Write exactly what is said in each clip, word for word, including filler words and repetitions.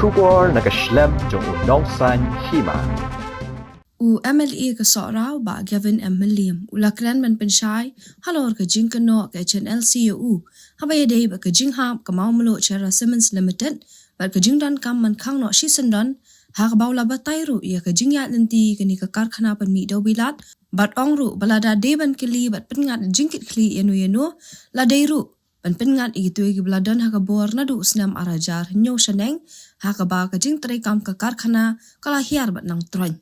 Khubor na ka shlem jong u Nongsaiñ Hima. U M L A ka Sohra u Bah Gavin M Mylliem u la kren ban pynshai halor ka jingkynnoh ka H N L C ïa u haba ïadei bad ka jinghap ka Mawmluh Cherra Cements Limited bad ka jingdonkam ban khang noh shisyndon, ha kaba u la batai ruh ïa ka jingïaid lynti kane ka karkhana pynmih dewbilat, bad ong ruh ba lada dei ban kylli bad pynngat jingkitkhlieh ïano ïano, la dei ruh ban pynngat ïa kito kiba la don ha ka bor naduh u snem ar hajar hynñiew shaneng, ha kaba ka jingtreikam ka karkhana ka la hiar bad nang troiñ.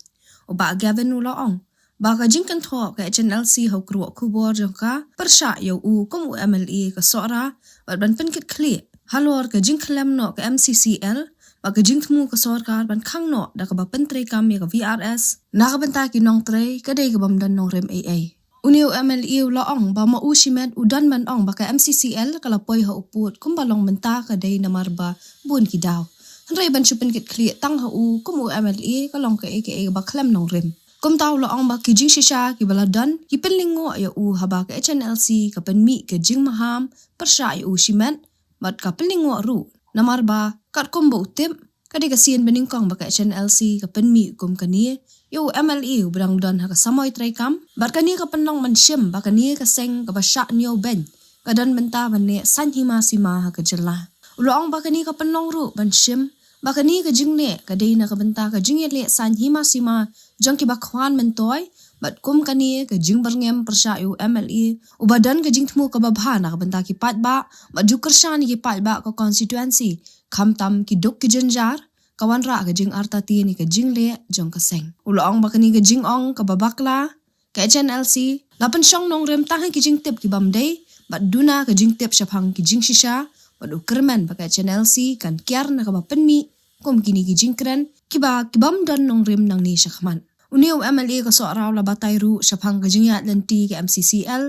U Bah Gavin u la ong ba ka jingkynthoh ka H N L C ha u kyrwoh khubor jong ka pyrshah ïa u kum u M L A ka Sohra bad ban pynkitkhlieh halor ka jingkhlem noh ka M C C L bad ka jingthmu ka sorkar ban khang noh da kaba pyntreikam ïa ka V R S na ka bynta ki nongtrei ka dei ka bym don nongrim ei ei. Une u M L A u la ong ba ma u shimet u don ban ong ba ka M C C L ka la poi ha u pud kumba long mynta ka dei namar ba bun ki daw. Hynrei ban shu pynkitkhlieh tang ha u kum u M L A ka long kaei kaei ba khlem nongrim. Kumta u la ong ba ki jingshisha kiba la don ki pynlyngngoh ïa u haba ka H N L C ka pynmih ka jingmaham pyrshah ïa u shimet bad ka pynlyngngoh ruh. Namar ba katkum ba u tip, ka dei ka sien ba nyngkong ba ka H N L C ka pynmih kum kane ïa u M L A uba dang don ha ka samoi treikam, bad kane ka pynlong ban shim ba kane ka seng kaba shah ñiewbeiñ ka don bynta ban leh saiñ hima sima ha ka jylla. U la ong ba kane ka pynlong ruh ban shim ba kane ka jingleh ka dei na ka bynta ka jingïaleh saiñ hima sima jong kiba khwan myntoi, bad kum kane ka jingbyrngem pyrshah ïa u M L A uba don ka jingthmu kaba bha na ka bynta ki paidbah bad ju kyrshan ïa ki paidbah ka constituency, khamtam ki duk ki jynjar, ka wanrah ka jingartatien ïa ka jingleh jong ka seng. U la ong ba kane ka jingong kaba bakla ka H N L C la pynshong nongrim tang ha ki jingtip ki bym dei bad duna ka jingtip shaphang ki jingshisha, bad u kyrmen ba ka H N L C kan kiar na kaba pynmih kum kine ki jingkren kiba ki bym don nongrim nangne shakhmat. Une u M L A ka Sohra u la batai ruh shaphang ka jingïaid lynti ka M C C L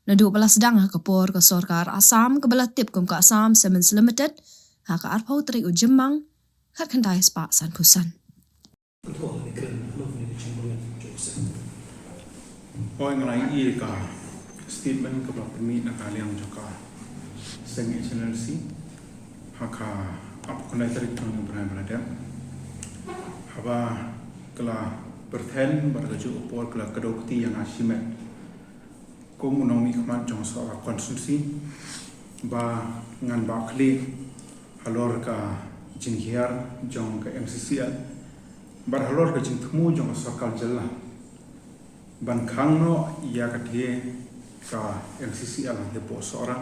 naduh ba la sdang ha ka por ka sorkar Assam kaba la tip kum ka Assam Cements Limited ha ka arphew tarik u Jymmang khatkhyndai spah sanphew san. Hooid, nga la ïohi ïa ka statement kaba la pynmih na ka liang jong ka seng H N L C ha ka arphew khyndai tarik jong u bnai ba la dep, haba ka la pyrthen bad kajuh ka por ka la kdew kti ïa nga shimet kum u nongmihkhmat jong Sohra constituency ba ngan bah khlieh halor ka jinghiar jong ka M C C L bad halor ka jingthmu jong ka sorkar jylla ban khang noh ïa ka thie ka M C C L hapoh Sohra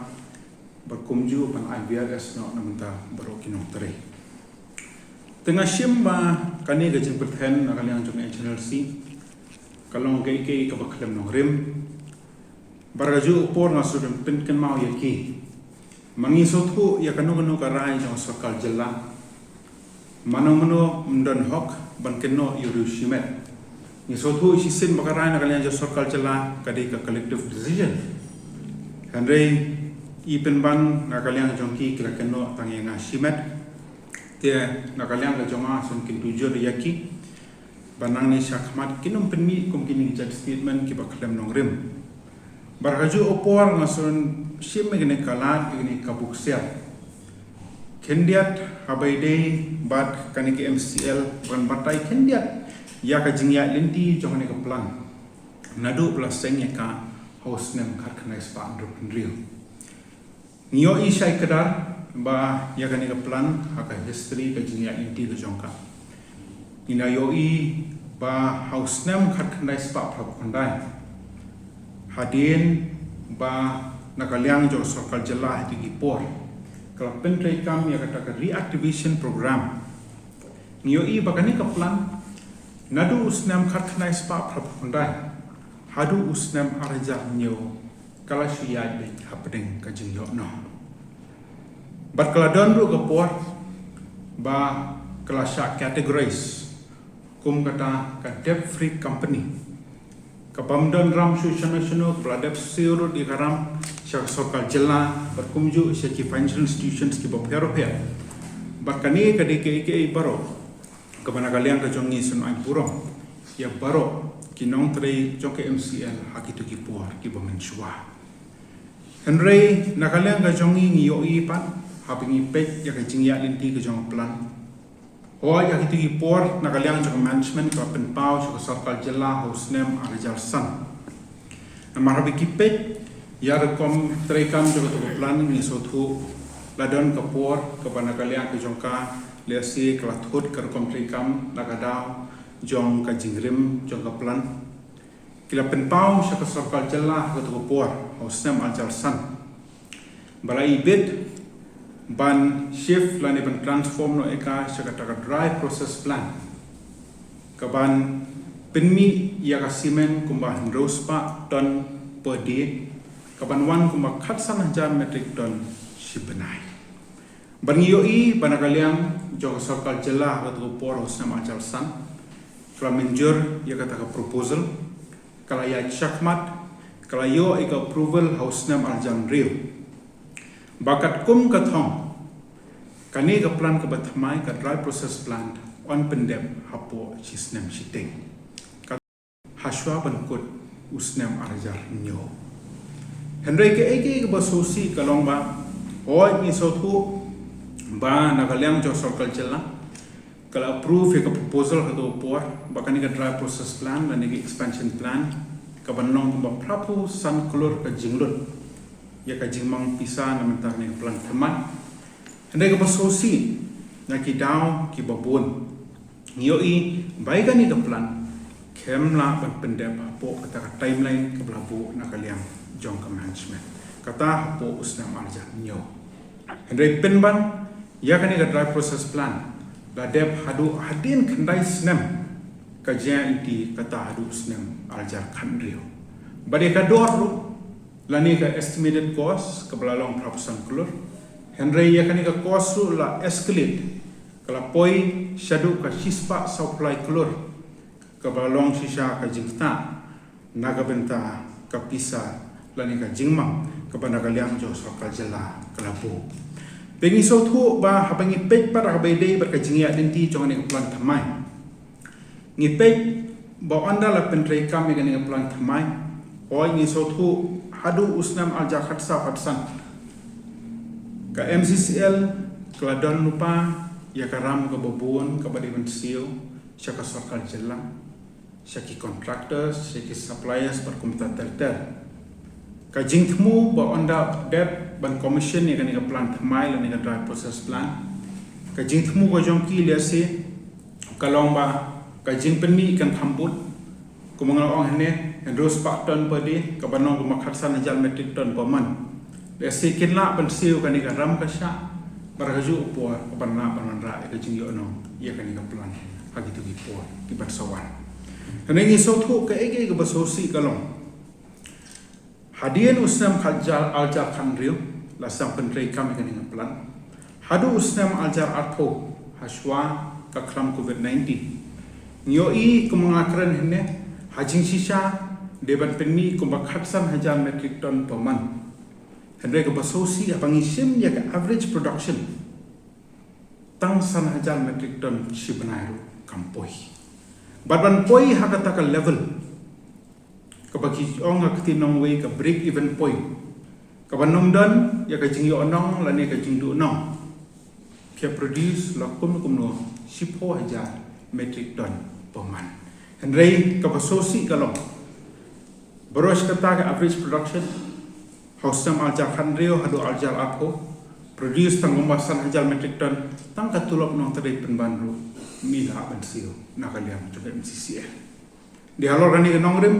bad kumjuh ban ai V R S noh na bynta baroh ki nongtrei. Te nga shim ba kane ka jingpyrthen na ka liang jong ka H N L C ka long kaei kaei kaba khlem nongrim. Bad kajuh ka por nga shu pynkyndit ïa ki. Ma ngi sngewthuh ïa kano kano ka rai jong ka sorkar jylla, mano mano ym don hok ban kynnoh ïa u riew shimet. Ngi sngewthuh shisien ba ka rai na ka liang jong ka sorkar jylla ka dei ka collective decision. Hynrei i pynban na ka liang jong ki ki la kynnoh tang ïa nga shimet. Te na ka liang ka jong nga sngewkyntu jur ïa ki ba nangne shakhmat kin ym pynmih kum kine ki jait statement kiba khlem nongrim. Bad kajuh ka por nga shu shim ïa kane ka lad, ïa kane ka bukser khyndiat haba ïadei bad kane ka M C L ban batai khyndiat ïa ka jingïaid lynti jong kane ka plan naduh ba la seng ïa ka ha u snem khatkhyndai spah hynriewphew hynriew. Ngi ïohi shai kdar ba ïa kane ka plan ha ka history ka jingïaid lynti ka jong ka, ngi la ïohi ba ha u snem khatkhyndai spah phraphew khyndai, hadien ba na ka liang jong ka sorkar jylla ha kine ki por ka la pyntreikam ïa kata ka reactivation program. Ngi ïohi ba kane ka plan naduh u snem khatkhyndai spah phraphew khyndai haduh u snem ar hajar hynñiew ka la shu ïaid beit hapdeng ka jingïoh noh. Bad ka la don ruh ka por ba ka la shah categorize kum kata ka debt free company, ka bym don ram shuh shano shano, ka la dep siew ruh ïa ka ram sha ka sorkar jylla bad kumjuh sha ki financial institutions kiba pher bapher. Bad kane ka dei kaei kaei baroh kaba na ka liang ka jong ngi sngewbha burom ïa baroh ki nongtrei jong ka M C L ha kito ki por kiba mynshuwa. Hynrei na ka liang ka jong ngi, ngi ïohi pat haba ngi peit ïa ka jingïaid lynti ka jong ka plan, Hooid, ha kito ki por na ka liang jong ka management ka la pynpaw sha ka sorkar jylla ha u snem ar hajar san. Namar haba ngi peit ïa ka rukom treikam jong kato ka plan, ngi sngewthuh la don ka por kaba na ka liang ka jong ka lehse ka la thut ka rukom treikam na ka daw jong ka jingrim jong ka plan. Ki la pynpaw sha ka sorkar jylla ha kato ka por ha u snem ar hajar san ba la ibit ban shift lane ban transform noh ïa ka sha kata ka dry process plant, kaban pynmih ïa ka cement kumba hynriew spah ton per day, kaban wan kumba khatsan hajar metric ton shi bnai. Bad ngi ïohi ba na ka liang jong ka sorkar jylla ha kato ka por ha u snem ar hajar san ka la mynjur ïa kata ka proposal, ka la ïaid shakhmat, ka la ïoh ïa ka approval ha u snem ar hajar hynriew. Ba katkum ka thong, kane ka plan kaba thymmai, ka dry process plant, yn pyndep hapoh shi snem shiteng, hashwa ban kut u snem ar hajar hynñiew. Hynrei kaei kaei kaba sngewsih ka long ba, hooid, ngi sngewthuh ba na ka liang jong sorkar jylla ka la approve ïa ka proposal ha kato ka por ba kane ka dry process plant lane ka expansion plant kaban long kumba phra phew san klur ka jinglut ïa ka jingmang pisa na ka bynta kane ka plan thymmai. Hynrei kaba sngewsih, na ki daw kiba bun ngi ïohi ba ïa kane ka plan kam lah ban pyndep hapoh kata ka timeline kaba la buh na ka liang jong ka management, kata hapoh u snem ar hajar hynñiew. Hynrei pynban ïa kane ka dry process plant la dep haduh hadien khyndai snem ka jingïaid lynti, kata haduh u snem ar hajar khathynriew. Bad ïa ka dor ruh lane ka estimated cost kaba la long phra phew san klur, hynrei ïa kane ka cost ruh la escalate, ka la poi shaduh ka shi spah saw phew lai klur, kaba la long shisha ka jingktah na ka bynta ka pisa lane ka jingmang kaba na ka liang jong sorkar jylla ka la buh. Te ngi sngewthuh ba haba ngi peit pat ha kaba ïadei bad ka jingïaid lynti jong kane ka plan thymmai, ngi peit ba ynda la pyntreikam ïa kane ka plan thymmai, hooid, ngi sngewthuh haduh u snem ar hajar khatsaw khatsan ka M C C L ka la don lypa ïa ka ram kaba bun kaba dei ban siew sha ka sorkar jylla, sha ki contractors, sha ki suppliers bad kumta ter ter. Ka jingthmu ba ynda dep ban commission ïa kane ka plan thymmai lane ka dry process plant, ka jingthmu ka jong ki lehse ka long ba ka jingpynmih kan kham bud, kumba nga la ong hangne, hynriew spah ton per day, kaban long kumba khatsan hajar metric ton per month. Lehse kin lah ban siew kane ka ram ka shah, bad ha kajuh ka por kaban lah ban wanrah ïa ka jingïohnong ïa kane ka plan ha kito ki por kiban sa wan. Hynrei ngi sngewthuh kaei kaei kaba sngewsih ka long, hadien u snem khat hajar, ar hajar khathynriew la sdang pyntreikam ïa kane ka plan, haduh u snem ar hajar arphew, hashwa ka khlam covid nineteen, ngi ïohi kumba nga la kren hangne, ha jingshisha dei ban pynmih kumba khatsan hajar metric ton per month. Hynrei kaba sngewsih, haba ngi shim ïa ka average production, tang san hajar metric ton shi bnai ruh kam poi. Bad ban poi ha kata ka level kaba ki ong ha ka ktien nongwei ka break even point, kaban ym don ïa ka jingïohnong lane ka jingduhnong, ka produce la kumno kumno shiphew hajar metric ton per month. Hynrei kaba sngewsih ka long, baroh shi katta ka average production ha u snem ar hajar khathynriew haduh ar hajar arphew, produce tang kumba san hajar metric ton, tang ka tulop nongtrei pynban ruh ym lah ban siew na ka liang jong ka M C C L. Dei halor kane ka nongrim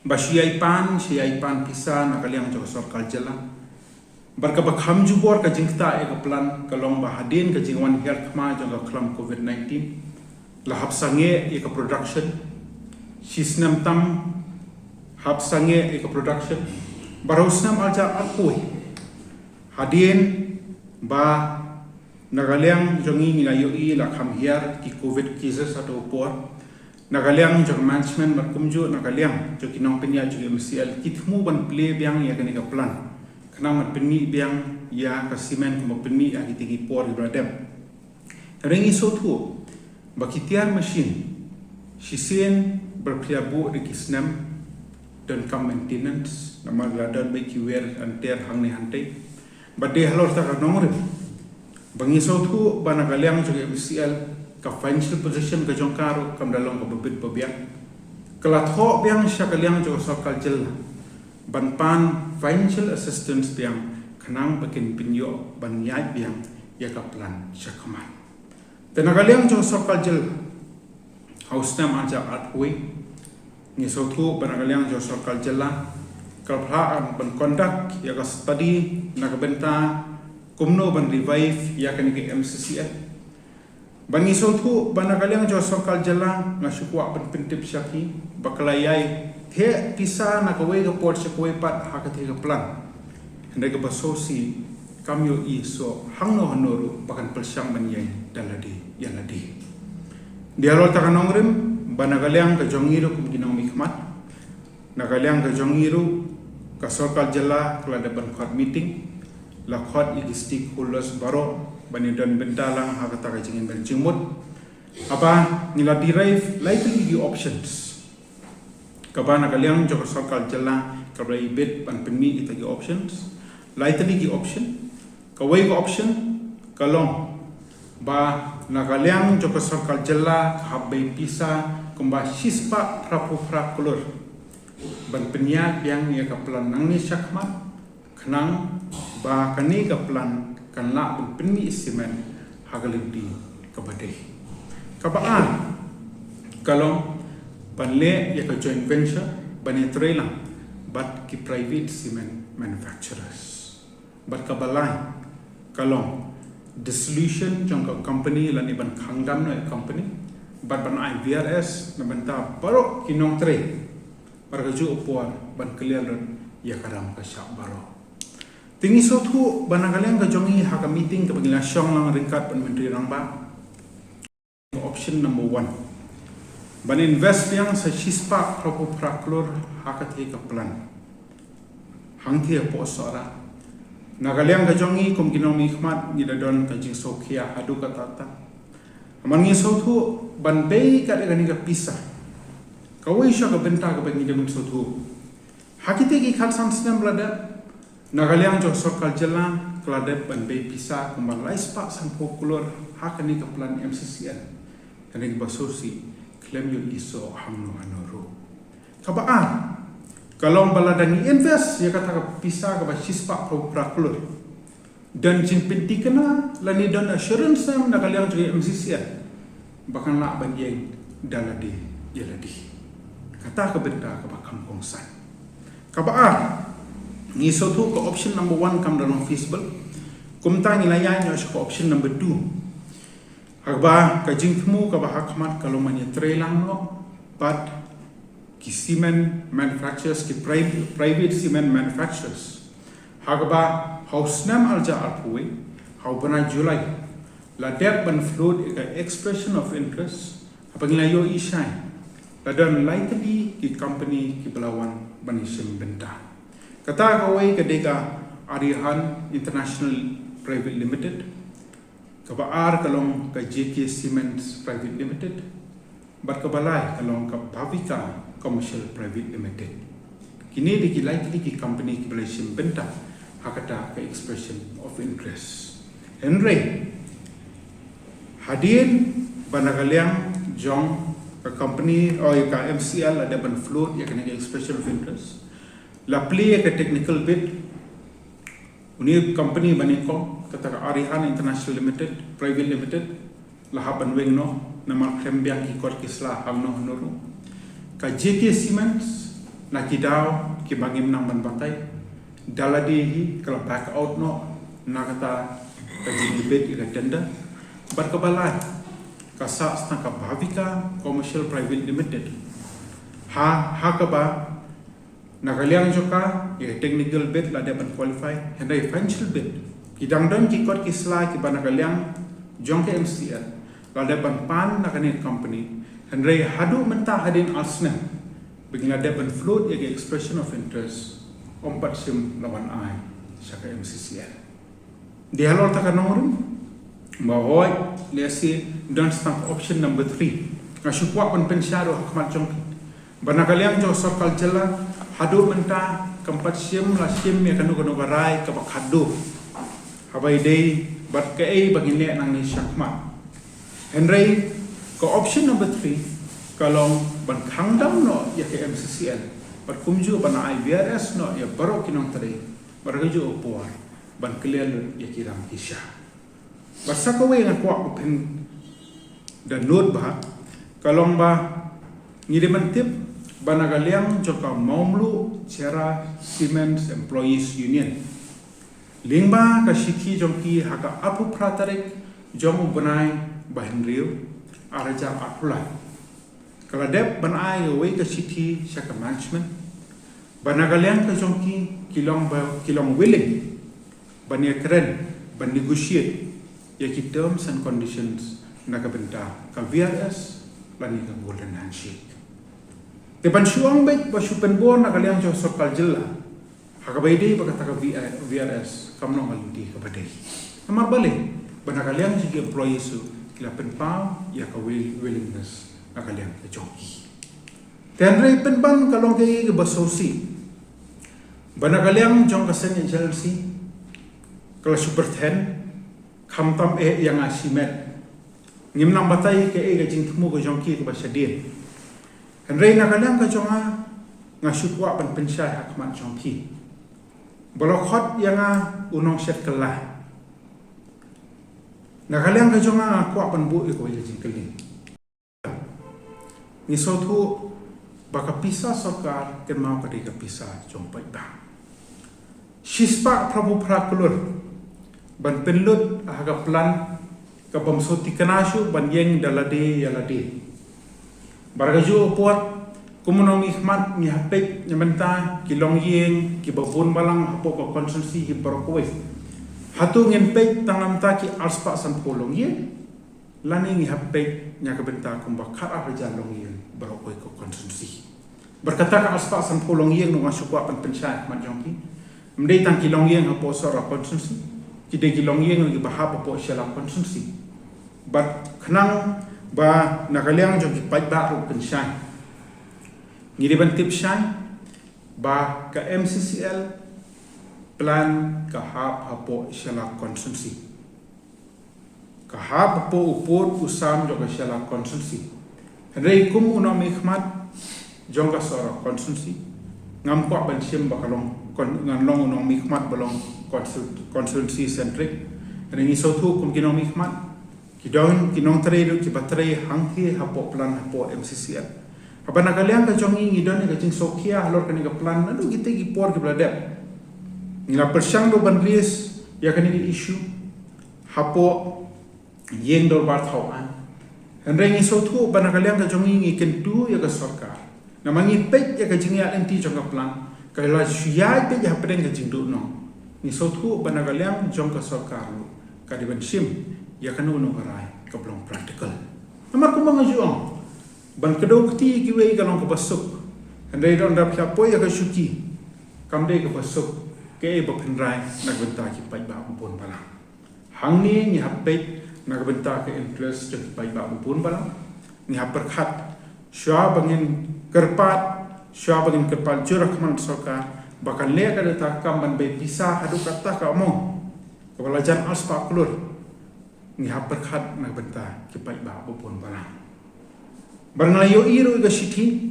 ba shu ïai pan, shu ïai pan pisa na ka liang jong ka sorkar jylla. Bad kaba kham jubor ka jingktah ïa ka plan ka long ba hadien ka jingwan hiar thma jong ka khlam covid nineteen, la hap sangeh ïa ka production, shi snem tam hap sangeh ïa ka production. Bad ha u snem ar hajar arphew, hadien ba na ka liang jong ngi ngi la ïohi la kham hiar ki covid cases ha kato ka por, na ka liang jong ka management bad kumjuh na ka liang jong ki nongpynïaid jong ka M C L ki thmu ban plie biang ïa kane ka plan, khnang ban pynmih biang ïa ka cement kumba pynmih ha kito ki por kiba la dep. Hynrei ngi sngewthuh ba ki tiar machine shisien ba phi la buh da ki snem donkam maintenance, namar la don beit ki wer anter hangne hangtei. Bad dei halor kata ka nongrim Ba ngi sngewthuh ba na ka liang jong ka M C L, ka financial position ka jong ka ruh kam da long kaba bit ba biang. Ka la thoh biang sha ka liang jong ka sorkar jylla ban pan financial assistance biang, khnang ba kin pynïoh ban ïaid biang ïa ka plan sha khmat. Te na ka liang jong ka sorkar jylla, ha u snem ar hajar arphew, ngi sngewthuh ba na ka liang jong ka sorkar jylla ka la phah ban conduct ïa ka study na ka bynta kumno ban revive ïa kane ka M C C L. Ba ngi sngewthuh ba na ka liang jong ka sorkar jylla, nga shu kwah ban pyntip sha phi ba ka la ïai theh pisa na kawei ka por sha kawei pat ha katei ka plan. Hynrei kaba sngewsih kam ïohi soh hangno hangno ruh ba kan pyrshang ban ïeng da lade ïa lade. Dei halor kata ka nongrim ba na ka liang ka jong ngi ruh kum ki nongmihkhmat, na ka liang ka jong ngi ruh, ka sorkar jylla ka la dep ban khot meeting, la khot ïa ki stakeholders baroh ban ïadon bynta lang ha kata ka jingim bad jingmut. Haba ngi la derive lai tylli ki options. Kaba na ka liang jong ka sorkar jylla ka la ibit ban pynmih kita ki options. Lai tylli ki option. Kawei ka option ka long ba na ka liang jong ka sorkar jylla ka hap bei pisa kumba shispah phra phew phra klur ban pynïaid biang ïa ka plan nangne shakhmat, khnang ba kane ka plan kan lah ban pynmih cement ha ka lynti kaba dei. Kaba ar ka long ban leh ïa ka joint venture ban ïatreilang bad ki private cement manufacturers. Bad kaba lai ka long dissolution jong ka company lane ban khang dam noh ïa ka company bad ban ai V R S na bynta baroh ki nongtrei. Bad ka juh por ban clear lut ïa ka ram ka shap baroh. Te ngi sngewthuh ba na ka liang ka jong ngi ha ka meeting kaba ngi la shong lang ryngkat bad Myntri Rangbah, option number one, ban invest biang sa shispah phra phew phra klur ha katei ka plan hangtei hapoh Sohra. Na ka liang ka jong ngi kum ki nongmihkhmat ngi la don ka jingsngewkhia haduh katta katta. Namar ngi sngewthuh ban bei kat ïa kane ka pisa, kawei sha ka bynta kaba ngi dang sngewthuh, ha kitei ki khatsan snem ba la dep, na ka liang jong ka sorkar jylla ka la dep ban bei pisa kumba lai spah sanphew klur ha kane ka plan M C C L. Kane kaba sngewsih khlem ïohi soh hangno hangno ruh. Kaba ar ka long ba lada ngi invest ïa kata ka pisa kaba shispah phra phew phra klur, don jingpynthikna lane don assurance na ka liang jong ka M C C L ba kan lah ban ïeng da lade ïa lade. Kata ka bynta kaba kham kongsan. Kaba ar, ngi sngewthuh ka option number one kam da long feasible. Kumta ngi la ïaid noh sha ka option number two. Ha kaba ka jingthmu kaba ha khmat ka long ban ïatreilang noh bad ki cement manufacturers, ki pri-, private cement manufacturers. Ha kaba ha u snem ar hajar arphew wei, ha u bnai July, la dep ban float ïa ka expression of interest, haba ngi la ïohi shai la don lai tylli ki company kiba la wan ban ïashim bynta. Kata kawei ka dei ka Arihan International Private Limited, kaba ar ka long ka J K Cements Private Limited, bad kaba lai ka long ka Bhavika Commercial Private Limited. Kine dei ki lai tylli ki company kiba la shim bynta ha kata ka expression of interest. Hynrei hadien ba na ka liang jong ka company, oh, ïa ka M C L la dep ban float ïa kane ka expression of interest, la plie ïa ka technical bid. Une u company ba nyngkong, kata ka Arihan International Limited Private Limited, la hap ban weng noh namar khlem biang ki kot ki sla hangno hangno ruh. Ka J K Cements, na ki daw kiba ngim nang ban batai, da lade hi ka la back out noh na kata ka jingbid ïa ka tender. Bad kaba lai ka sah tang ka Bhavika Commercial Private Limited, ha, ha kaba na ka liang jong ka, ïa ka technical bid la dep ban qualify, hynrei financial bid, ki dang don ki kot ki sla kiba na ka liang jong ka M C L la dep ban pan na kane ka company, hynrei haduh mynta hadien ar snem ba ngi la dep ban float ïa ka expression of interest, ym pat shym la wan ai sha ka M C C L. Dei halor kata ka nongrim ba hooid, lehse don tang option number three. Nga shu kwah ban pynshai ruh ha khmat jong phi ba na ka liang jong ka sorkar jylla haduh mynta kam pat shym la shim ïa kano kano ka rai kaba khatduh. Haba ïadei Bad kaei ba ngin leh nangne shakhmat. Hynrei ka option number three ka long ban khang dam noh ïa ka M C C L bad kumjuh ban ai V R S noh ïa baroh ki nongtrei bad kajuh u por ban clear lut ïa ki ram ki sha. Bad sa kawei nga kwah ba phin da note bha ka long ba ngi dei ban tip ba na ka liang jong ka Mawmluh Cherra Cement Employees Union lyngba ka shithi jong ki ha ka arphew phra tarik jong u bnai ba hynriew arhajar arphew lai ka la dep ban ai kawei ka shithi sha ka management ba na ka liang ka jong ki ki long ba ki long willing ban ïakren ban negotiate ïa ki terms and conditions na ka bynta ka V R S lane ka golden handshake. Te ban shu ong beit ba shu pynbor na ka liang jong sorkar jylla ha kaba ïadei bad kata ka V R S kam long ka lynti kaba dei. Namar balei? Ba na ka liang jong ki employees ruh ki la pynpaw ïa ka will- willingness na ka liang ka jong ki. Te hynrei pynban ka long kaei kaba sngewsih ba na ka liang jong ka seng H L C ka la shu pyrthen khamtam eh ïa nga shimet. Ngim nang batai kaei ka jingthmu ka jong ki kaba shadien. Hynrei na ka liang ka jong nga nga shu kwah ban pynshai ha khmat jong phi ba la khot ïa nga u nongshet kylla. Na ka liang ka jong nga nga kwah ban buh ïa kawei ka jingkylli. Ngi sngewthuh ba ka pisa sorkar kynmaw ka dei ka pisa jong paidbah. Shispah phraphew phra klur ban pynlut ha ka plan ka bym sngewthikna shuh ban ïeng da lade ïa lade. Bad kajuh u por kum u nongmihkhmat ngi hap peit na bynta ki longïing kiba bun balang hapoh ka constituency hi baroh kawei. Hato ngin peit tang na bynta ki arspah sanphew longïing? Lane ngi hap peit na ka bynta kumba khatar hajar longïing baroh kawei ka constituency. Bad kata ka arspah sanphew longïing ruh nga shu kwah ban pynshai ha khmat jong phi. Ym dei tang ki longïing hapoh Sohra constituency, ki dei ki longïing ruh kiba hap hapoh Shella constituency. Bad khnang ba na ka liang jong ki paidbah ruh pynshai, ngi dei ban tip shai ba ka M C C L plan ka hap hapoh Shella constituency. Ka hap hapoh u pud u sam jong ka Shella constituency. Hynrei kum u nongmihkhmat jong ka Sohra constituency, ngam kwah ban shim ba ka long kon- ngan long u nongmihkhmat ba long constitu- constituency centric. Hynrei ngi sngewthuh kum ki nongmihkhmat, ki don ki nongtrei ruh kiba trei hangthie hapoh plan hapoh M C C L. Haba na ka liang ka jong ngi ngi don ïa ka jingsngewkhia halor kane ka plan naduh kita ki por kiba la dep. Ngi la pyrshang ruh ban raise ïa kane ka issue hapoh ïing dorbar thaw aiñ. Hynrei ngi sngewthuh ba na ka liang ka jong ngi ngi kyntu ïa ka sorkar. Namar ngi peit ïa ka jingïaid lynti jong ka plan ka la shu ïaid beit hapdeng ka jingduhnong. Ngi sngewthuh ba na ka liang jong ka sorkar ruh ka dei ban shim ïa kano kano ka rai kaba long practical. Namar kumba nga ju ong, ban kdew kti ïa kiwei ka long kaba suk. Hynrei lada phi la poi ïa ka shuki kam dei kaba suk kaei ba phin rai na ka bynta ki paidbah ba bun balang. Hangne ngi hap peit na ka bynta ka interest jong ki paidbah ba bun balang. Ngi hap pyrkhat shuwa ba ngin kyrpad, shuwa ba ngin kyrpad jur ha khmat sorkar ba kan leh kata ka kam ban bai pisa haduh katta ka amount kaba la jan arspah klur. Ngi hap pyrkhat na ka bynta ki paidbah ba bun balang. Bad nga la ïohi ruh ïa ka shithi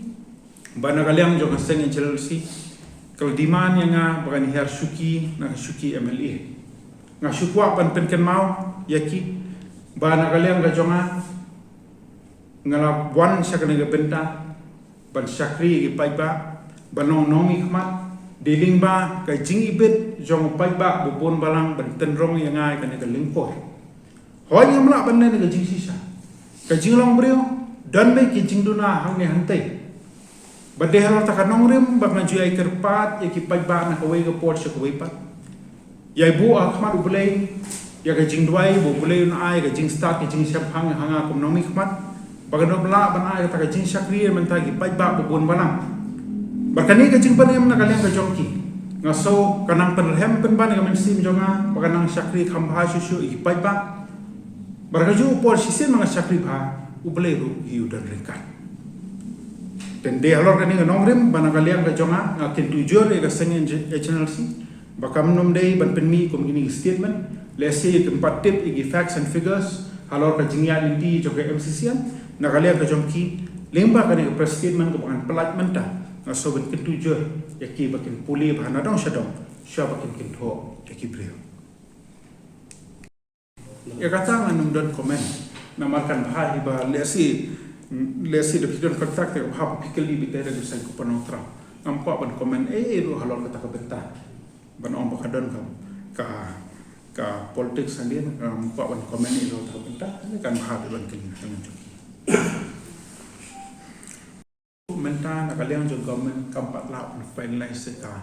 ba na ka liang jong ka seng H L C ka la demand ïa nga ba ngan hiar shuki na ka shuki M L A. Nga shu kwah ban pynkynmaw ïa ki ba na ka liang ka jong nga, nga la wan sha kane ka bynta ban shakri ïa ki paidbah, ban long nongmihkhmat, dei lyngba ka jingibit jong u paidbah ba bun balang ban tynrong ïa nga ïa kane ka lyngkor. Hooid ngam lah ban leh ïa ka jingshisha. Ka jinglong briew don beit ki jingduna hangne hangtei. Bad dei halor kata ka nongrim ba nga ju ïai kyrpad ïa ki paidbah na kawei ka por sha kawei pat. Ïai buh ha khmat U Blei ïa ka jingduwai ba U Blei un ai ka jingstad ka jingshemphang ha nga kum nongmihkhmat ba kan ym lah ban ai kata ka jingshakri na ka bynta ki paidbah ba bun balang. Bad kane ka jingpynim na ka liang ka jong ki, nga sngew ka nang pynrhem pynban ïa ka mynsiem jong nga ba kan nang shakri kham bha shuh shuh ïa ki paidbah. Bad kajuh u por shisien ba nga shakri bha, U Blei ruh hi u don ryngkat. Te dei halor kane ka nongrim ba na ka liang ka jong nga nga kyntu jur ïa ka seng H L C ba kam nym dei ban pynmih kum kine ki statement. Lehse kin pat tip ïa ki facts and figures halor ka jingïaid lynti jong ka M C C M na ka liang ka jong ki, lyngba kane ka press statement kaba ngan pynlait mynta, nga sngew ban kyntu jur ïa ki ba kin pule bha na dong sha dong, sha ba kin kynthoh ïa ki briew. Ïa kata ngan ym don comment. Namar kan bha hi ba lehse, lehse da phi don contact te bha ba phi kylli beit da ki saiñ ko Nongtram. Ngam kwah ban comment ei ei ruh halor kata ka bynta. Ban ong ba ka don ka, ka, ka politics hangne, ngam kwah ban comment ei ruh halor kata ka bynta. Kan bha beit ban kylli na ka liang jong ki. Mynta na ka liang jong government kam pat lah ban finalize ïa ka,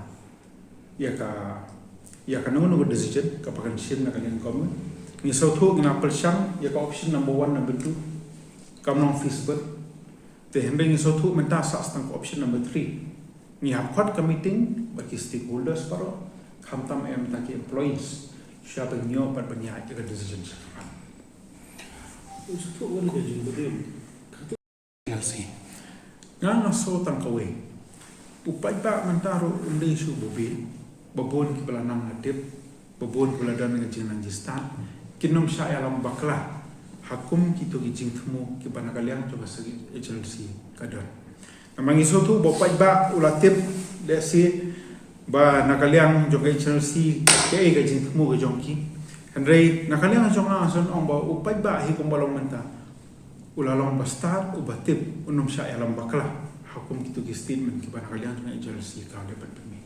ïa ka, ïa kano kano ka decision kaba kan shim na ka liang government. Ngi sngewthuh ngi nang pyrshang ïa ka option number one, number two, kam long feasible. Te hynrei ngi sngewthuh mynta sah tang ka option number three. Ngi hap khot ka meeting bad ki stakeholders baroh, khamtam eh mynta ki employees, sha ban ïoh bad ban ïaid ïa ka decision sha khmat. Ngi sngewthuh wan ka jingpynim. N L C. Nga nga sngew tang kawei. U paidbah mynta ruh um dei shuh ba bieit, ba bun kiba la nang la tip, ba bun kiba la don ka jingnang jingstad, kin ym shah ïalam bakla ha kum kito ki jingthmu kiba na ka liang jong ka H L C ka don. Namar ngi sngewthuh ba u paidbah u la tip lehse ba na ka liang jong ka H L C kaei ka jingthmu ka jong ki. Hynrei na ka liang jong nga nga sngew ong ba u paidbah hi kumba long mynta u la long ba stad, uba tip, un ym shah ïalam bakla ha kum kito ki statement kiba na ka liang jong ka H L C ka dei ban pynmih.